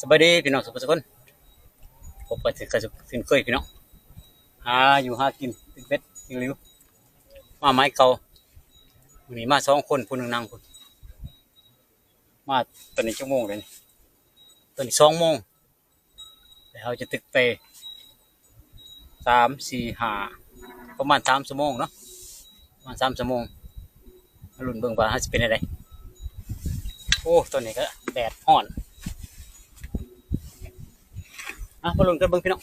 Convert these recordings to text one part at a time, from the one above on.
ສະບາຍດີພີ່ນ້ອງທຸກຄົນ ພົບກັນເຊັ່ນເຄີຍພີ່ນ້ອງ ຫາຢູ່ຫາກິນ ຕິດເບັດຕິດຫລິວ ມາໃໝ່ເກົ່າ. ມື້ນີ້ມາສອງຄົນ ຜູ້ໜຶ່ງນັ່ງພຸ້ນ. ມາຕອນນີ້ຈັກໂມງແລ້ວນີ້? ຕອນນີ້ສອງໂມງ ແລ້ວເຮົາຈະຕຶກໄປ ສາມ ສີ່ ຫ້າ ປະມານສາມຊົ່ວໂມງເນາະ ປະມານສາມຊົ່ວໂມງ. ມາລຸ້ນເບິ່ງວ່າເຮົາຊິເປັນແນວໃດ. ໂອ້ ຕອນນີ້ກໍແດດຮ້ອນ. ອ່ະ ມາລຸ້ນກັນເບິ່ງພີ່ນ້ອງ.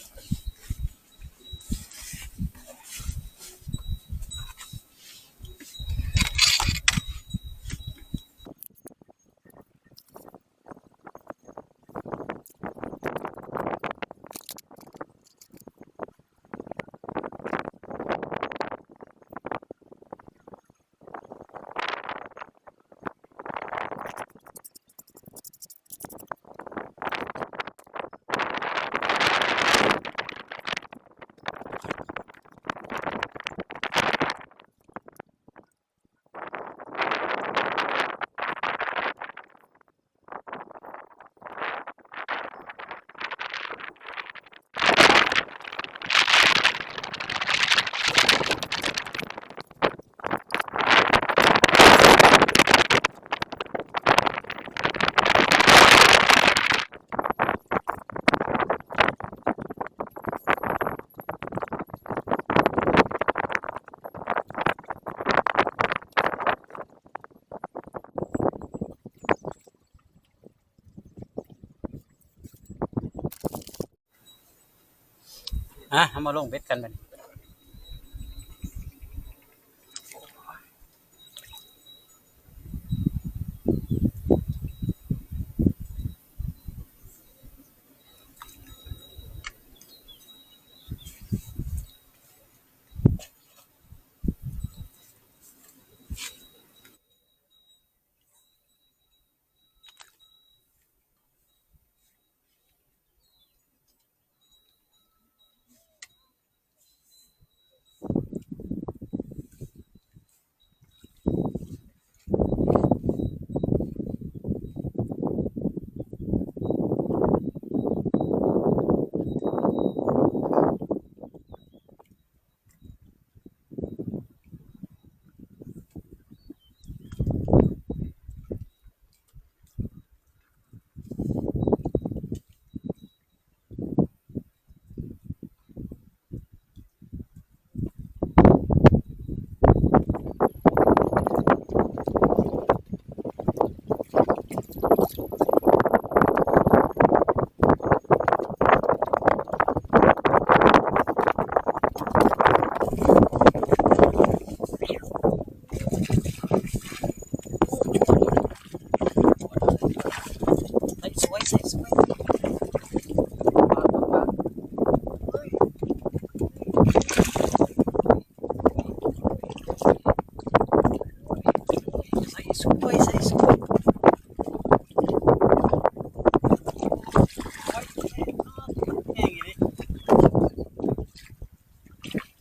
ອ່ະ ເຮົາມາລົງເບັດກັນບັດນີ້.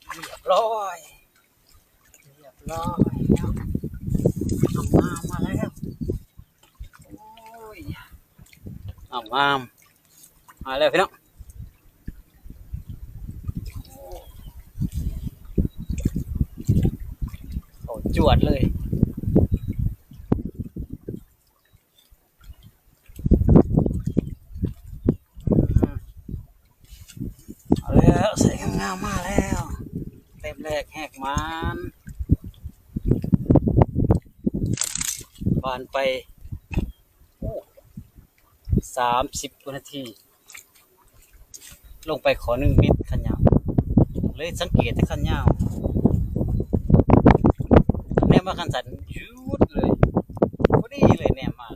ຮຽບຮ້ອຍ ຮຽບຮ້ອຍແລ້ວ ງາມໆ ມາແລ້ວ. ໂອ້ຍ ງາມໆ ມາແລ້ວພີ່ນ້ອງ ເຂົ້າຈວດເລີຍ. ເອົາແລ້ວ ໃສ່ງາມໆ ມາແລ້ວ ແຕ້ມແລກແຮກໝານ ຜ່ານໄປ ໂອ້ ສາມສິບກວ່ານາທີ ລົງໄປຂໍໜຶ່ງເມັດ ຄັນຍາວ ເລີຍສັງເກດແຕ່ຄັນຍາວ ແນມມາຄັນສັ້ນ ຢຸດເລີຍ ພໍດີເລີຍ ແນມມາ.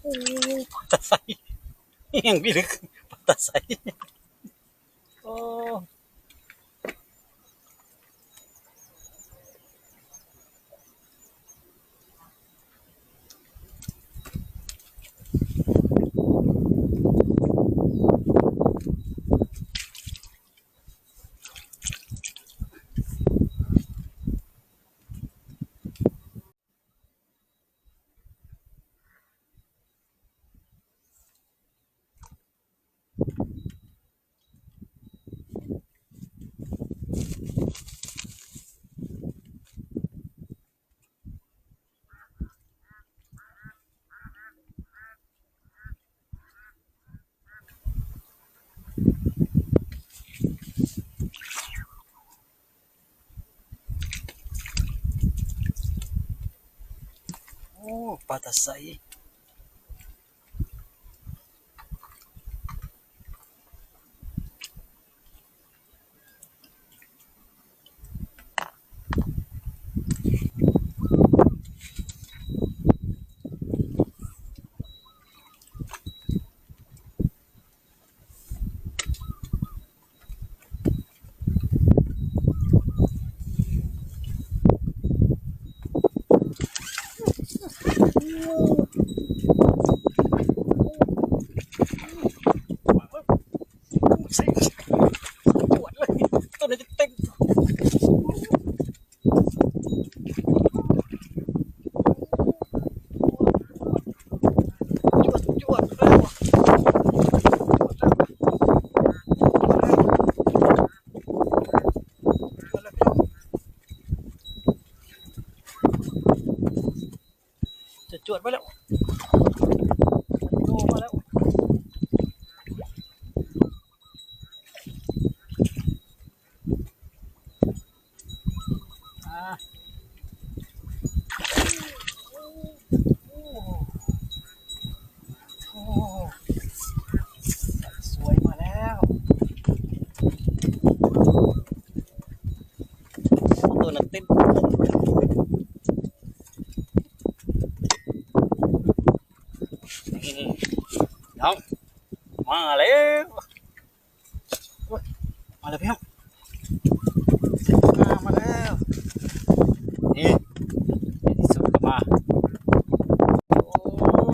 ໂອ້ ປາຕາໄຊ ອີຫຍັງພິລຶກ ປາຕາໄຊ ໂອ້. ໂອ້ ປາຕາໄຊ. ຈະຈວດມາແລ້ວ ໂຕມາແລ້ວ ອາ ໂອ້ ໂອ້ ສວຍມາແລ້ວ ໂຕນັ້ນເຕັມ ນີ້ ເອົາ ມາແລ້ວ ໂອ້ຍ ມາແລ້ວພີ່ນ້ອງ ມາແລ້ວ ນີ້ ໃນທີ່ສຸດກໍມາ ໂອ້.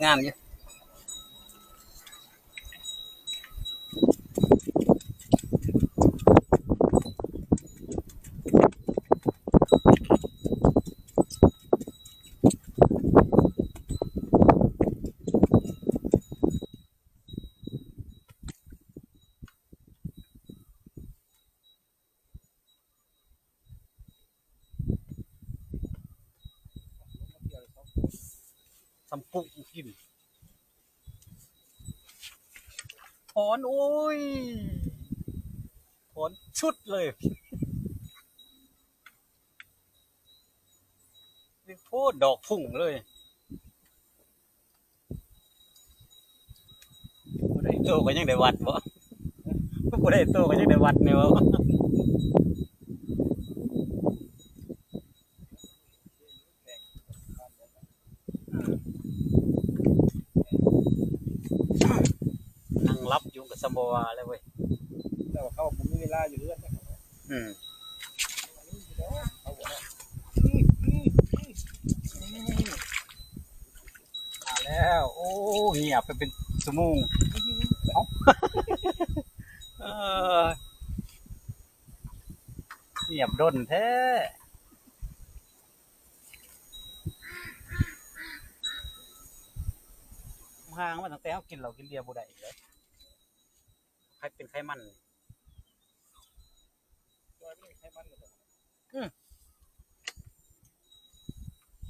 ງາມຢູ່. ສຳປຸກິນ ຖອນ ໂອ້ຍ ຖອນຊຸດເລີຍ. ໂພດ ດອກພຸ້ງເລີຍ. ບໍ່ໄດ້ໂຕກໍຍັງໄດ້ວັດບໍ? ບໍ່ໄດ້ໂຕກໍຍັງໄດ້ວັດແມ່ນບໍ? ນັ່ງຫຼັບຢູ່ກໍສ່ຳບໍ່ວ່າແລ້ວເວີຍ. ແຕ່ວ່າເຂົາບໍ່ມີເວລາຢູ່ເຮືອນນະ. ອືມ ມາແລ້ວ. ໂອ້ ງຽບໄປເປັນຊົ່ວໂມງ. ເອົ້າ ເອີ ງຽບດົນແທ້. ຫ່າງມາຕັ້ງແຕ່ເຮົາກິນເຫຼົ້າກິນເບຍບໍ່ໄດ້ເລີຍ. ໃຜເປັນໄຂມັນ? ອືມ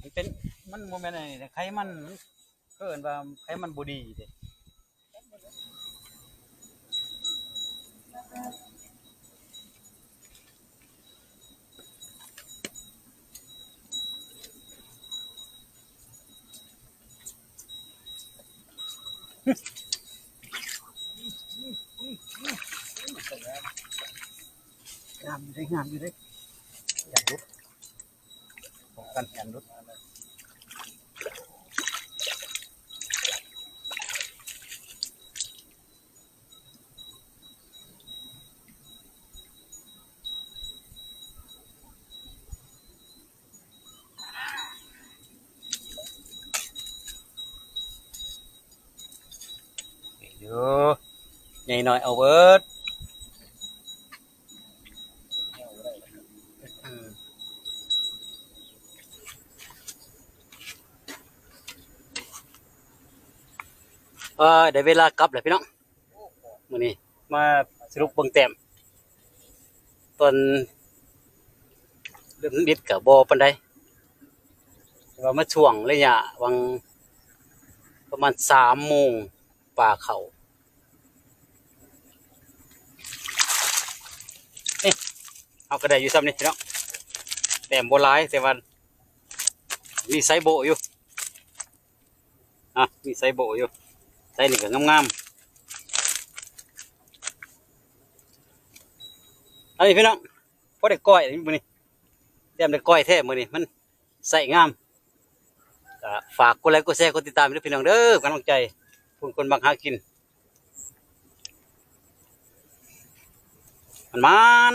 ມັນເປັນ ມັນບໍ່ແມ່ນອັນນີ້ເດ້ ໄຂມັນ ເຂົາເອີ້ນວ່າໄຂມັນບໍ່ດີເດ້. ງາມຢູ່ເດ້ ງາມຢູ່ເດ້. ຢ່າຫຼຸດ ປ້ອງກັນ ຢ່າຫຼຸດ. ຢູ່ ໃຫຍ່ນ້ອຍເອົາເບີດ. ເອີ ໄດ້ເວລາກັບແລ້ວພີ່ນ້ອງ. ມື້ນີ້ມາສະຫຼຸບເບິ່ງແຕ້ມ ຕອນເລີ່ມເຮັດກໍບໍ່ປານໃດ ແຕ່ວ່າມາຊ່ວງໄລຍະຫວ່າງປະມານສາມໂມງປາເຂົ້າ. ນີ້ ເຮົາກໍໄດ້ຢູ່ຊ່ຳນີ້ເນາະ ແຕ້ມບໍ່ຫຼາຍ ແຕ່ວ່າມີໄຊໂບະຢູ່. ອ່ະ ມີໄຊໂບະຢູ່ ໄຊນີ້ກໍງາມໆ. ອັນນີ້ພີ່ນ້ອງ ພໍໄດ້ກ້ອຍມື້ນີ້ ແຕ້ມໄດ້ກ້ອຍແທ້ມື້ນີ້ ມັນໄຊງາມ. ກໍຝາກກົດໄລກົດແຊກົດຕິດຕາມເດີພີ່ນ້ອງເດີ ກຳລັງໃຈ ຜູ້ຄົນມັກຫາກິນ ມັນໝານ.